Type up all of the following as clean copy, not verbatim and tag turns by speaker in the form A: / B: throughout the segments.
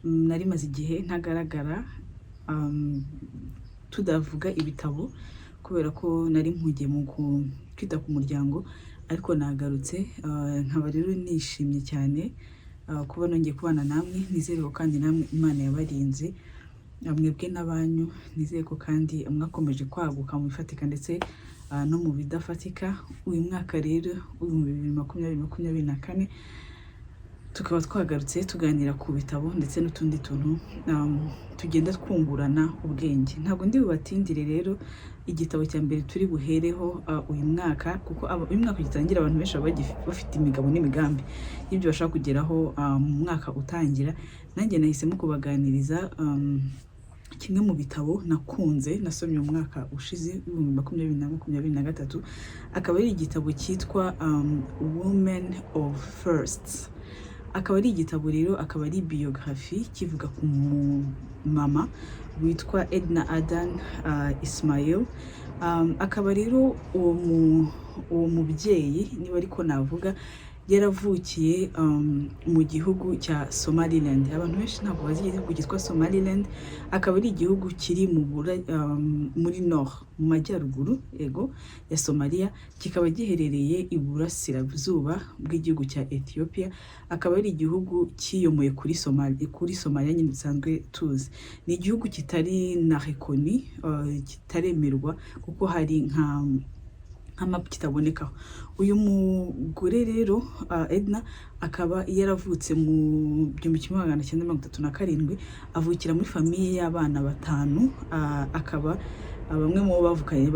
A: Nari maze igihe ntagaragara, tudavuga ibitabo kubera ko nari mpugiye mu kwita ku muryango, ariko nagarutse. Nkaba rero nishimye cyane kuba nongeye kubana namwe. Nizere ko kandi namwe Imana yabarinze, mwebwe n'abanyu. Nizere ko kandi mwakomeje kwaguka mu bifatika ndetse no mu bidafatika. Uyu mwaka rero w'2024 tukaba twagarutse tuganira ku bitabo ndetse n'utundi tuntu tugenda twungurana ubwenge. Ntabwo ndi bubatindire rero. Igitabo cya mbere turi buhereho uyu mwaka, kuko uyu mwaka ugitangira abantu benshi baba bafite imigabo n'imigambi y'ibyo bashaka kugeraho mu mwaka utangira. Nanjye nahisemo kubaganiriza kimwe mu bitabo nakunze nasomye mu mwaka ushize w'2023, akaba ari igitabo cyitwa Women of Firsts. Akaba ari igitabo rero, akaba ari biographie kivuga ku mama witwa Edna Adan Ismail. Akaba rero uwo mubyeyi, niba ariko navuga, yaravukiye mu gihugu cya Somaliland. Abantu benshi ntabwo bazi igihugu cyitwa Somaliland. Akaba ari igihugu kiri muri nord, mu majyaruguru ego ya Somalia, kikaba giherereye iburasirazuba bw'igihugu cya Ethiopia. Akaba ari igihugu cyiyomoye kuri Somalia nyine dusanzwe tuzi. Ni igihugu kitari na reconnu, kitaremerwa, kuko hari nka map kitabonekaho. Uyu mugore rero, Edna, akaba yaravutse mu 1937, avukira muri famille y'abana batanu. Akaba bamwe mu bo bavukanye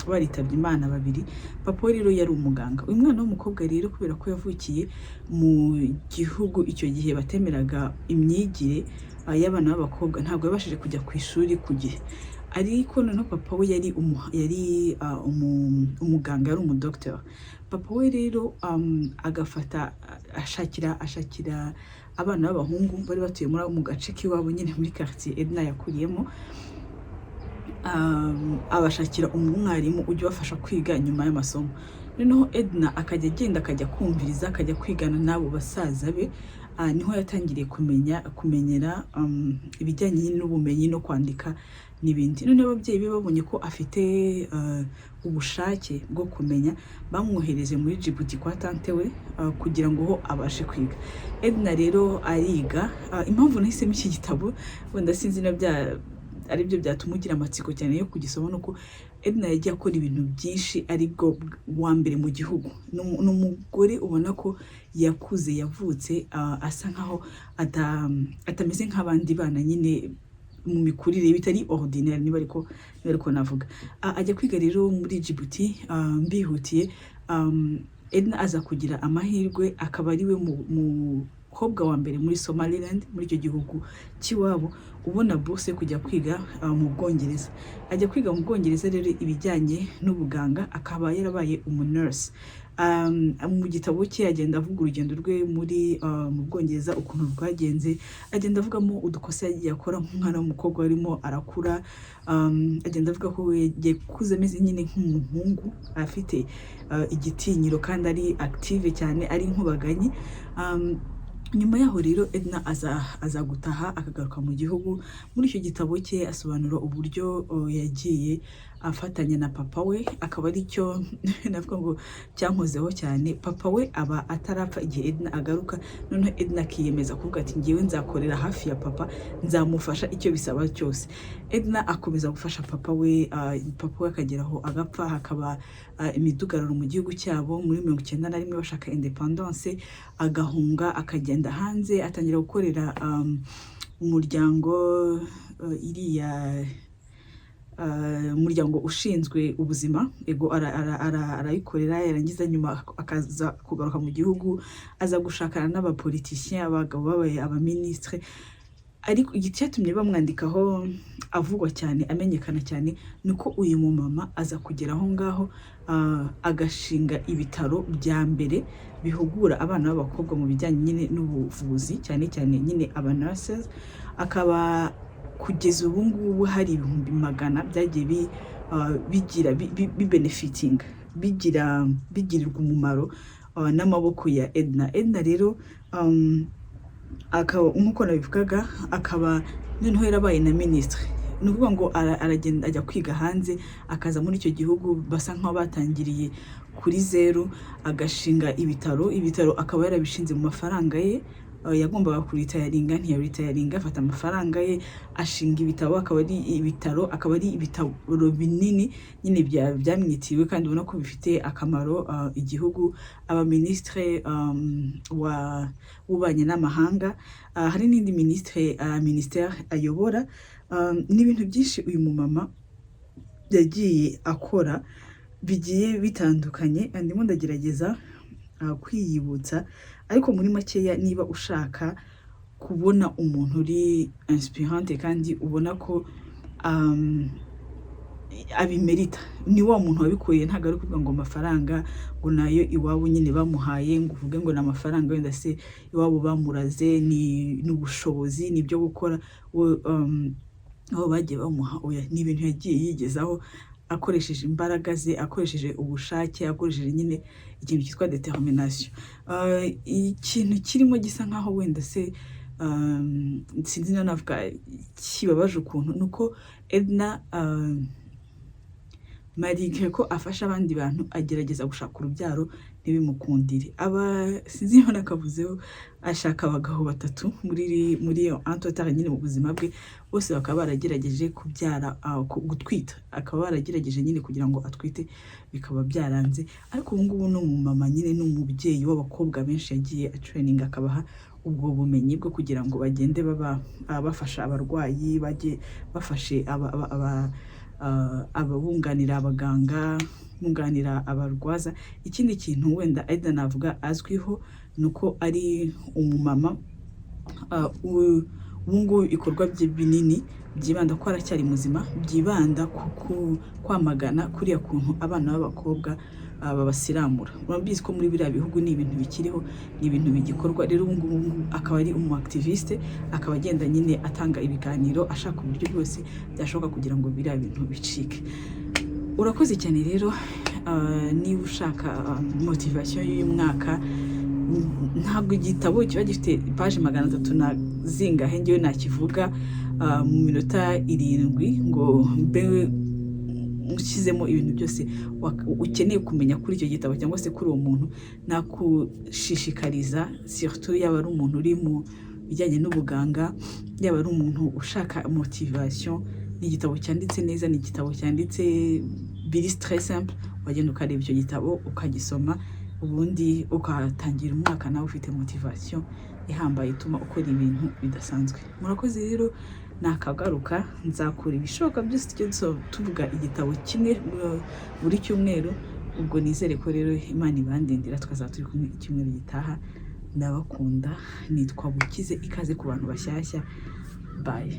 A: baritabye Imana babiri. Papa we rero yari umuganga. Uyu mwana w'umukobwa rero, kubera ko yavukiye mu gihugu icyo gihe batemeraga imyigire y'abana b'abakobwa, ntabwo yabashije kujya ku ishuri ku gihe. Ariko noneho papa we yari umuganga, yari umudogiteri. Papa we rero agafata ashakira abana b'abahungu bari batuye muri mu gace k'iwabo nyine, muri quartier Edna yakuriyemo, abashakira umwarimu ujya ubafasha kwiga nyuma y'amasomo. Noneho Edna akajya agenda, akajya kumviriza, akajya kwigana n'abo basaza be. Niho yatangiriye kumenya kumenyera ibijyanye n'ubumenyi no kwandika n'ibindi. Noneho ababyeyi be babonye ko afite ubushake bwo kumenya, bamwohereje muri Djibouti kwa tante we kugira ngo ho abashe kwiga. Edna rero ariga. Impamvu nahisemo iki gitabo, wenda sinzi na bya aribyo byatuma ugira amatsiko cyane yo kugisoma, nuko Edna yagiye akora ibintu byinshi, aribwo wa mbere mu gihugu. Ni umugore ubona ko yakuze, yavutse asa nkaho atameze nk'abandi bana nyine mu mikurire bitari ordinaire, niba ariko navuga. Ajya kwiga rero muri Djibouti. Mbihutiye, Edna aza kugira amahirwe akaba ariwe mukobwa wa mbere muri Somaliland, muri icyo gihugu cy'iwabo, ubona bourse yo kujya kwiga mu Bwongereza. Ajya kwiga mu Bwongereza rero ibijyanye n'ubuganga, akaba yarabaye umunurse. Mu gitabo cye agenda avuga urugendo rwe muri mu Bwongereza ukuntu rwagenze, agenda avugamo udukosa yagiye akora nk'umwana w'umukobwa warimo arakura. Agenda avuga ko we yakuze ameze nyine nk'umuhungu, afite igitinyiro kandi ari active cyane, ari inkubaganyi. Nyuma yaho rero Edna aza gutaha, akagaruka mu gihugu. Muri icyo gitabo cye asobanura uburyo yagiye afatanya na papa we, akaba ari cyo navuga ngo cyankozeho cyane. Papa we aba atarapfa igihe Edna agaruka. Noneho Edna akiyemeza kuvuga ati: "Ngewe nzakorera hafi ya papa, nzamufasha icyo bisaba cyose." Edna akomeza gufasha papa we. Papa we akageraho agapfa, hakaba imidugararo mu gihugu cyabo muri 91 bashaka indépendance, agahunga, akagenda hanze, atangira gukorera umuryango iriya umuryango ushinzwe ubuzima. Ego, arayikorera, yarangiza nyuma akaza kugaruka mu gihugu, aza gushakana n'abapoliticiens, abagabo babaye abaministre. Ariko icyatumye bamwandikaho, avugwa cyane, amenyekana cyane, ni uko uyu mumama aza kugera aho ngaho agashinga ibitaro bya mbere bihugura abana b'abakobwa mu bijyanye nyine n'ubuvuzi, cyane cyane nyine aba nurses. Akaba kugeza ubu ngubu hari ibihumbi magana byagiye bigira bibenefitinga, bigirirwa umumaro n'amaboko ya Edna. Edna rero Akaba, nk'uko nabivugaga, akaba noneho yarabaye na minisitiri. Ni ukuvuga ngo aragenda ajya kwiga hanze, akaza muri icyo gihugu basa nk'aho batangiriye kuri zeru, agashinga ibitaro. Ibitaro akaba yarabishinze mu mafaranga ye. Yagombaga kuretiringa, ntiyaretiringa, afata amafaranga ye ashinga ibitaro, akaba ari ibitaro binini nyine byamwitiriwe kandi ubona ko bifite akamaro igihugu. Aba minisitiri wa w'ububanyi n'amahanga, hari n'indi ministère ayobora. Ni ibintu byinshi uyu mumama yagiye akora bigiye bitandukanye. Ndimo ndagerageza kwiyibutsa, ariko muri makeya, niba ushaka kubona umuntu uri inspirante kandi ubona ko abimerita, ni wa muntu wabikuye. Ntabwo ari ukuvuga ngo amafaranga ngo nayo iwabo nyine bamuhaye, ngo uvuge ngo ni amafaranga wenda se iwabo bamuraze, ni ubushobozi, ni ibyo gukora aho bagiye bamuha. Oya, ni ibintu yagiye yigezaho akoresheje imbaraga ze, akoresheje ubushake, akoresheje nyine ikintu cyitwa determination. Ikintu kirimo gisa nkaho wenda se sinzi niba navuga kibabaje ukuntu, ni uko Edna, malgré ko afasha abandi bantu, agerageza gushaka urubyaro ntibimukundire. Aba, sinzi niba nakavuzeho, ashaka abagabo batatu muri iyo en total nyine mu buzima bwe, bose bakaba baragerageje kubyara, gutwita, akaba baragerageje nyine kugira ngo atwite bikaba byaranze. Ariko ubu ngubu ni umumama nyine, ni umubyeyi w'abakobwa benshi yagiye atraininga, akabaha ubwo bumenyi bwo kugira ngo bagende baba bafasha abarwayi, bajye bafashe ababunganira abaganga, bunganira abarwaza. Ikindi kintu wenda Edna navuga azwiho ni uko ari umumama ubu ngubu ibikorwa bye binini byibanda ko aracyari muzima, byibanda ku kwamagana kuriya kuntu abana b'abakobwa babasiramura. Urabizi ko muri biriya bihugu ni ibintu bikiriho, ni ibintu bigikorwa. Rero ubu ngubu akaba ari umu activiste, akaba agenda nyine atanga ibiganiro, ashaka uburyo bwose byashoboka kugira ngo biriya bintu bicike. Urakoze cyane rero. Niba ushaka motivation y'uyu mwaka, ntabwo igitabo kiba gifite paje 300 na zingahe ngewe nakivuga mu minota 7 ngo mbe ushyizemo ibintu byose ukeneye kumenya kuri icyo gitabo cyangwa se kuri uwo muntu. Nakushishikariza surtout, yaba ari umuntu uri mu bijyanye n'ubuganga, yaba ari umuntu ushaka motivation, ni igitabo cyanditse neza, ni igitabo cyanditse biri très simple. Wagenda ukareba icyo gitabo, ukagisoma, ubundi ukatangira umwaka nawe ufite motivation ihambaye ituma ukora ibintu bidasanzwe. Murakoze rero, nakagaruka. Nzakora ibishoboka byose tujye tuvuga igitabo kimwe buri cyumweru. Ubwo nizere ko rero Imana ibandindira, tukazaba turi kumwe icyumweru gitaha. Ndabakunda, nitwa Bukize. Ikaze ku bantu bashyashya. Bye.